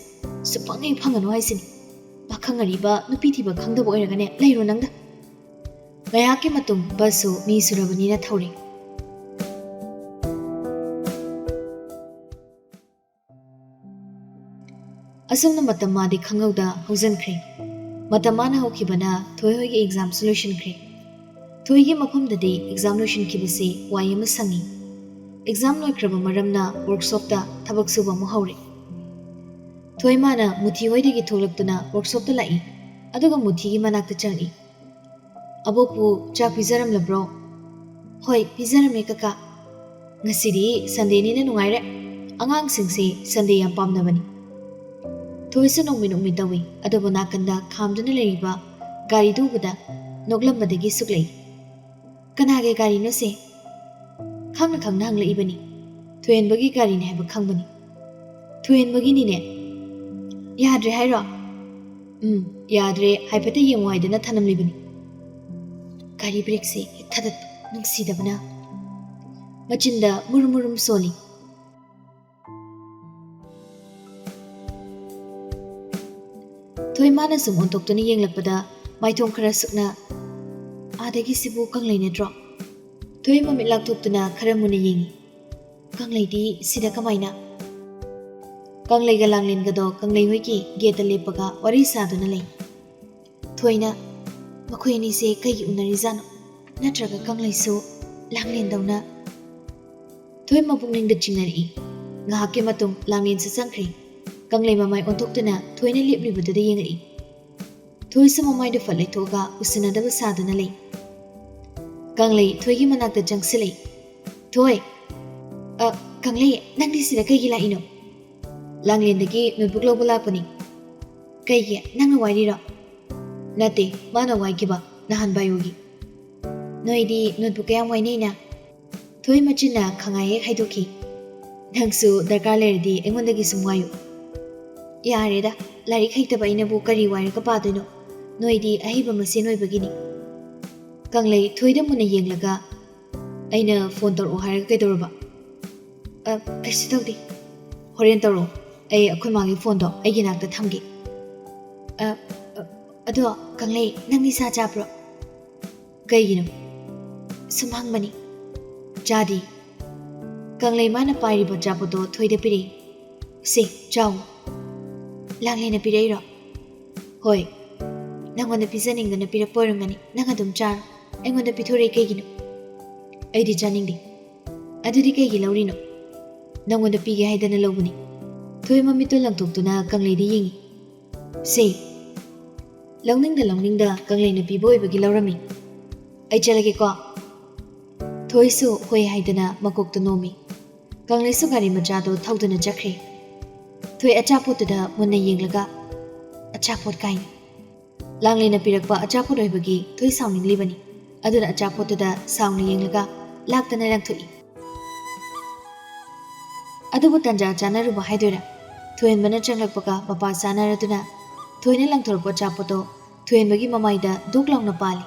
ꯁꯨꯛꯐꯪ ꯍꯦꯛ ꯐꯪꯒꯅꯨ ꯍꯥꯏꯁꯤꯅꯤ꯫ ꯄꯥꯈꯪ ꯑꯔꯤꯕ ꯅꯨꯄꯤ ꯊꯤꯕ ꯈꯪꯗꯕ ꯑꯣꯏꯔꯒꯅꯦ ꯂꯩꯔꯣ ꯅꯪꯗ꯫" ꯉꯥꯏꯍꯥꯛꯀꯤ ꯃꯇꯨꯡ ꯕꯁꯁꯨ ꯃꯤ ꯁꯨꯔꯕꯅꯤꯅ ꯊꯧꯔꯦ꯫ ꯑꯁꯨꯝꯅ ꯃꯇꯝ ꯃꯥꯗꯤ ꯈꯪꯍꯧꯗ ꯍꯧꯖꯤꯟꯈ꯭ꯔꯦ꯫ ꯃꯇꯝ ꯃꯥꯅ ꯍꯧꯈꯤꯕꯅ ꯊꯣꯏ ꯍꯣꯏꯒꯤ ꯑꯦꯛꯖꯥꯝꯁꯨ ꯂꯣꯏꯁꯤꯟꯈ꯭ꯔꯦ꯫ ꯊꯣꯏꯒꯤ ꯃꯐꯝꯗꯗꯤ ꯑꯦꯛꯖꯥꯝ ꯂꯣꯏꯁꯤꯟꯈꯤꯕꯁꯤ ꯋꯥꯏ ꯑꯃ ꯁꯪꯉꯤ꯫ ꯑꯦꯛꯖꯥꯝ ꯂꯣꯏꯈ꯭ꯔꯕ ꯃꯔꯝꯅ ꯋꯥꯔꯛꯁꯣꯞꯇ ꯊꯕꯛ ꯁꯨꯕ ꯑꯃꯨꯛ ꯍꯧꯔꯦ꯫ ꯊꯣꯏꯃꯥꯅ ꯃꯨꯊꯤ ꯍꯣꯏꯗꯒꯤ ꯊꯣꯛꯂꯛꯇꯨꯅ ꯋꯥꯔꯛꯁꯣꯞꯇ ꯂꯥꯛꯏ, ꯑꯗꯨꯒ ꯃꯨꯊꯤꯒꯤ ꯃꯅꯥꯛꯇ ꯆꯪꯉꯛꯏ꯫ "ꯑꯕꯣꯛꯄꯨ ꯆꯥꯛ ꯄꯤꯖꯔꯝꯂꯕ꯭ꯔꯣ?" "ꯍꯣꯏ, ꯄꯤꯖꯔꯝꯃꯦ ꯀꯀꯥ꯫ ꯉꯁꯤꯗꯤ ꯁꯟꯗꯦꯅꯤꯅ ꯅꯨꯡꯉꯥꯏꯔꯦ꯫ ꯑꯉꯥꯡꯁꯤꯡꯁꯦ ꯁꯟꯗꯦ ꯌꯥꯝ ꯄꯥꯝꯅꯕꯅꯤ꯫" ꯊꯣꯏꯁꯨ ꯅꯣꯛꯃꯤ ꯅꯣꯛꯃꯤ ꯇꯧꯏ, ꯑꯗꯨꯕꯨ ꯅꯥꯀꯟꯗ ꯈꯥꯝꯗꯨꯅ ꯂꯩꯔꯤꯕ ꯒꯥꯔꯤꯗꯨ ꯎꯕꯗ ꯅꯣꯛꯂꯝꯕꯗꯒꯤ ꯁꯨꯛꯂꯛꯏ꯫ "ꯀꯅꯥꯒꯤ ꯒꯥꯔꯤꯅꯣ ꯁꯦ?" ꯈꯪꯅ ꯈꯪꯅ ꯍꯪꯂꯛꯏꯕꯅꯤ꯫ ꯊꯣꯏꯍꯦꯟꯕꯒꯤ ꯒꯥꯔꯤꯅꯤ ꯍꯥꯏꯕ ꯈꯪꯕꯅꯤ꯫ "ꯊꯣꯏꯍꯦꯟꯕꯒꯤꯅꯤꯅꯦ꯫ ꯌꯥꯗ꯭ꯔꯦ ꯍꯥꯏꯔꯣ?" "ꯎꯝ, ꯌꯥꯗ꯭ꯔꯦ, ꯍꯥꯏꯐꯦꯠꯇ ꯌꯦꯡꯉꯨ ꯍꯥꯏꯗꯅ ꯊꯅꯝꯂꯤꯕꯅꯤ꯫" ꯒꯥꯔꯤ ꯕ꯭ꯔꯦꯛꯁꯦ ꯍꯦꯛ ꯊꯥꯗꯠꯄ ꯅꯨꯡꯁꯤꯗꯕꯅ꯫ ꯃꯆꯤꯟꯗ ꯃꯨꯔꯨꯝ ꯃꯨꯔꯨꯝ ꯁꯣꯜꯂꯤ꯫ ꯊꯣꯏꯃꯥꯅ ꯁꯨꯝ ꯑꯣꯟꯊꯣꯛꯇꯨꯅ ꯌꯦꯡꯂꯛꯄꯗ ꯃꯥꯏꯊꯣꯡ ꯈꯔ ꯁꯨꯛꯅ, "ꯑꯥꯗꯒꯤꯁꯤꯕꯨ ꯀꯪꯂꯩ ꯅꯠꯇ꯭ꯔꯣ?" ꯊꯣꯏ ꯃꯃꯤꯠ ꯂꯥꯎꯊꯣꯛꯇꯨꯅ ꯈꯔ ꯃꯨꯟꯅ ꯌꯦꯡꯉꯤ꯫ "ꯀꯪꯂꯩꯗꯤ ꯁꯤꯗ ꯀꯃꯥꯏꯅ?" ꯀꯪꯂꯩꯒ ꯂꯥꯡꯂꯦꯟꯒꯗꯣ ꯀꯪꯂꯩ ꯍꯣꯏꯒꯤ ꯒꯦꯠꯇ ꯂꯦꯞꯄꯒ ꯋꯥꯔꯤ ꯁꯥꯗꯨꯅ ꯂꯩ꯫ ꯊꯣꯏꯅ, "ꯃꯈꯣꯏ ꯑꯅꯤꯁꯦ ꯀꯩꯒꯤ ꯎꯅꯔꯤꯖꯥꯠꯅꯣ? ꯅꯠꯇ꯭ꯔꯒ ꯀꯪꯂꯩꯁꯨ ꯂꯥꯡꯂꯦꯟꯗꯧꯅ?" ꯊꯣꯏ ꯃꯄꯨꯛꯅꯤꯡꯗ ꯆꯤꯡꯅꯔꯛꯏ꯫ ꯉꯥꯏꯍꯥꯛꯀꯤ ꯃꯇꯨꯡ ꯂꯥꯡꯂꯦꯟꯁꯨ ꯆꯪꯈ꯭ꯔꯦ꯫ ꯀꯪꯂꯩ ꯃꯃꯥꯏ ꯑꯣꯟꯊꯣꯛꯇꯨꯅ ꯊꯣꯏꯅ ꯂꯦꯞꯂꯤꯕꯗꯨꯗ ꯌꯦꯡꯂꯛꯏ꯫ ꯊꯣꯏꯁꯨ ꯃꯃꯥꯏꯗꯨ ꯐꯠ ꯂꯩꯊꯣꯛꯑꯒ ꯎꯁꯤꯟꯅꯗꯕ ꯁꯥꯗꯨꯅ ꯂꯩ꯫ ꯀꯪꯂꯩ ꯊꯣꯏꯒꯤ ꯃꯅꯥꯛꯇ ꯆꯪꯁꯤꯜꯂꯛꯏ꯫ "ꯊꯣꯏ!" "ꯑ, ꯀꯪꯂꯩ, ꯅꯪꯗꯤ ꯁꯤꯗ ꯀꯩꯒꯤ ꯂꯥꯛꯏꯅꯣ?" "ꯂꯥꯡꯂꯦꯟꯗꯒꯤ ꯅꯣꯠꯕꯨꯛ ꯂꯧꯕ ꯂꯥꯛꯄꯅꯤ꯫" "ꯀꯩꯒꯤ? ꯅꯪꯅ ꯋꯥꯏꯔꯤꯔꯣ?" "ꯅꯠꯇꯦ, ꯃꯥꯅ ꯋꯥꯏꯈꯤꯕ, ꯅꯍꯥꯟ ꯕꯥꯏꯑꯣꯒꯤ꯫" "ꯅꯣꯏꯗꯤ ꯅꯣꯠꯕꯨꯛ ꯀꯌꯥꯝ ꯋꯥꯏꯅꯩꯅ?" ꯊꯣꯏ ꯃꯆꯤꯟꯅ ꯈꯪꯉꯥꯏ ꯍꯦꯛ ꯍꯥꯏꯗꯣꯛꯈꯤ꯫ "ꯅꯪꯁꯨ ꯗꯔꯀꯥꯔ ꯂꯩꯔꯗꯤ ꯑꯩꯉꯣꯟꯗꯒꯤ ꯁꯨꯝ ꯋꯥꯏꯌꯨ꯫" "ꯌꯥꯔꯦꯗ, ꯂꯥꯏꯔꯤꯛ ꯍꯩꯇꯕ ꯑꯩꯅꯕꯨ ꯀꯔꯤ ꯋꯥꯏꯔꯒ ꯄꯥꯗꯣꯏꯅꯣ? ꯅꯣꯏꯗꯤ ꯑꯍꯩꯕ ꯃꯁꯦꯟ ꯑꯣꯏꯕꯒꯤꯅꯤ꯫" ꯀꯪꯂꯩ ꯊꯣꯏꯗ ꯃꯨꯟꯅ ꯌꯦꯡꯂꯒ, "ꯑꯩꯅ ꯐꯣꯟ ꯇꯧꯔꯛꯑꯣ ꯍꯥꯏꯔꯒ ꯀꯩꯗꯧꯔꯕ?" "ꯑ, ꯀꯩꯁꯨ ꯇꯧꯗꯦ꯫" "ꯍꯣꯔꯦꯟ ꯇꯧꯔꯛꯑꯣ꯫ ꯑꯩ ꯑꯩꯈꯣꯏ ꯃꯥꯒꯤ ꯐꯣꯟꯗꯣ ꯑꯩꯒꯤ ꯅꯥꯛꯇ ꯊꯝꯒꯦ꯫" "ꯑ, ꯑ, ꯑꯗꯣ ꯀꯪꯂꯩ, ꯅꯪ ꯅꯤꯁꯥ ꯆꯥꯕ꯭ꯔꯣ?" "ꯀꯩꯒꯤꯅꯣ?" "ꯁꯨꯝ ꯍꯪꯕꯅꯤ꯫" "ꯆꯥꯗꯦ꯫" ꯀꯪꯂꯩ ꯃꯥꯅ ꯄꯥꯏꯔꯤꯕ ꯑꯆꯥꯄꯣꯠꯇꯣ ꯊꯣꯏꯗ ꯄꯤꯔꯛꯏ꯫ "ꯁꯦ, ꯆꯥꯎ꯫" "ꯂꯥꯡꯂꯦꯟꯅ ꯄꯤꯔꯛꯏꯔꯣ?" "ꯍꯣꯏ꯫ ꯅꯪꯉꯣꯟꯗ ꯄꯤꯖꯅꯤꯡꯗꯅ ꯄꯤꯔꯛꯄ ꯑꯣꯏꯔꯝꯒꯅꯤ꯫ ꯅꯪ ꯑꯗꯨꯝ ꯆꯥꯔꯣ꯫ ꯑꯩꯉꯣꯟꯗ ꯄꯤꯊꯣꯔꯛꯏ ꯀꯩꯒꯤꯅꯣ?" "ꯑꯩꯗꯤ ꯆꯥꯅꯤꯡꯗꯦ꯫" "ꯑꯗꯨꯗꯤ ꯀꯩꯒꯤ ꯂꯧꯔꯤꯅꯣ?" "ꯅꯪꯉꯣꯟꯗ ꯄꯤꯒꯦ ꯍꯥꯏꯗꯅ ꯂꯧꯕꯅꯤ꯫" ꯊꯣꯏ ꯃꯃꯤꯠꯇꯨ ꯂꯪꯊꯣꯛꯇꯨꯅ ꯀꯪꯂꯩꯗ ꯌꯦꯡꯉꯤ꯫ "ꯁꯦ꯫" ꯂꯧꯅꯤꯡꯗ ꯂꯧꯅꯤꯡꯗ ꯀꯪꯂꯩꯅ ꯄꯤꯕ ꯑꯣꯏꯕꯒꯤ ꯂꯧꯔꯝꯃꯤ꯫ "ꯑꯩ ꯆꯠꯂꯒꯦꯀꯣ꯫" ꯊꯣꯏꯁꯨ ꯍꯣꯏ ꯍꯥꯏꯗꯅ ꯃꯀꯣꯛꯇ ꯅꯣꯝꯃꯤ꯫ ꯀꯪꯂꯩꯁꯨ ꯒꯥꯔꯤ ꯃꯆꯥꯗꯣ ꯊꯧꯗꯨꯅ ꯆꯠꯈ꯭ꯔꯦ꯫ ꯊꯣꯏ ꯑꯆꯥꯄꯣꯠꯇꯨꯗ ꯃꯨꯟꯅ ꯌꯦꯡꯂꯒ, "ꯑꯆꯥꯄꯣꯠ ꯀꯥꯏꯅ?" ꯂꯥꯡꯂꯦꯟꯅ ꯄꯤꯔꯛꯄ ꯑꯆꯥꯄꯣꯠ ꯑꯣꯏꯕꯒꯤ ꯊꯣꯏ ꯁꯥꯎꯅꯤꯡꯂꯤꯕꯅꯤ꯫ ꯑꯗꯨꯅ ꯑꯆꯥꯄꯣꯠꯇꯨꯗ ꯁꯥꯎꯅ ꯌꯦꯡꯂꯒ ꯂꯥꯛꯇꯅ ꯂꯪꯊꯣꯛꯏ꯫ ꯑꯗꯨꯕꯨ ꯇꯟꯖꯥ ꯆꯥꯅꯔꯨꯕ ꯍꯥꯏꯗꯣꯏꯔꯥ, ꯊꯣꯏꯍꯟꯕꯅ ꯆꯪꯂꯛꯄꯒ ꯃꯄꯥ ꯆꯥꯅꯔꯗꯨꯅ ꯊꯣꯏꯅ ꯂꯪꯊꯣꯔꯛꯄ ꯑꯆꯥꯄꯣꯠꯇꯣ ꯊꯣꯏꯍꯟꯕꯒꯤ ꯃꯃꯥꯏꯗ ꯗꯨꯛ ꯂꯥꯎꯅ ꯄꯥꯜꯂꯤ꯫